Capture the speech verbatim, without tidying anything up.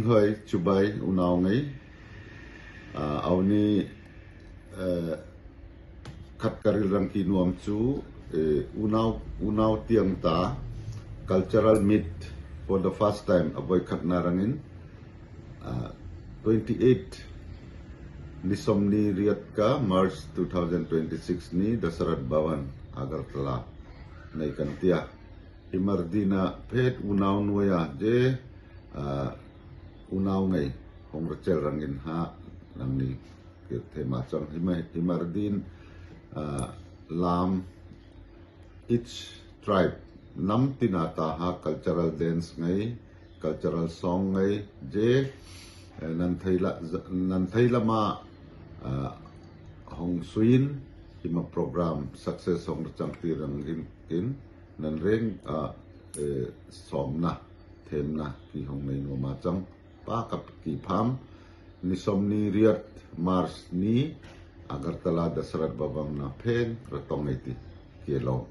Hoi, chibai, unau ngei. A, aw ni, eh, khat ka hril rang ki nuom chu, eh, unau, unau tieng ta cultural meet for the first time a voi khat na rangin, ah, twenty-eight ni sawmhni riat ka March two thousand twenty-six ni Dasarath Bhavan Agartala nei kan tia. Hi Mardin-a phet unau nuoia je, ah, unau ngei hong ra chel rangin ha nangni kir thei ma chang. Hi ma, hi Mardin, ah, lam each tribe nam tina ta ha cultural dance ngei, cultural song ngei, je, eh, nan thei la, nan thei lama, ah, hong suin, hi ma program success hong chang ti rangin kin, nan reng, ah, eh, sawmna, themna, ki hong nei nuom a chang, pa ka ki pham, ni sawmhni riat March ni, Agartala Dasarath Bhavan-a phen ra tawng ngei ti, ki lo.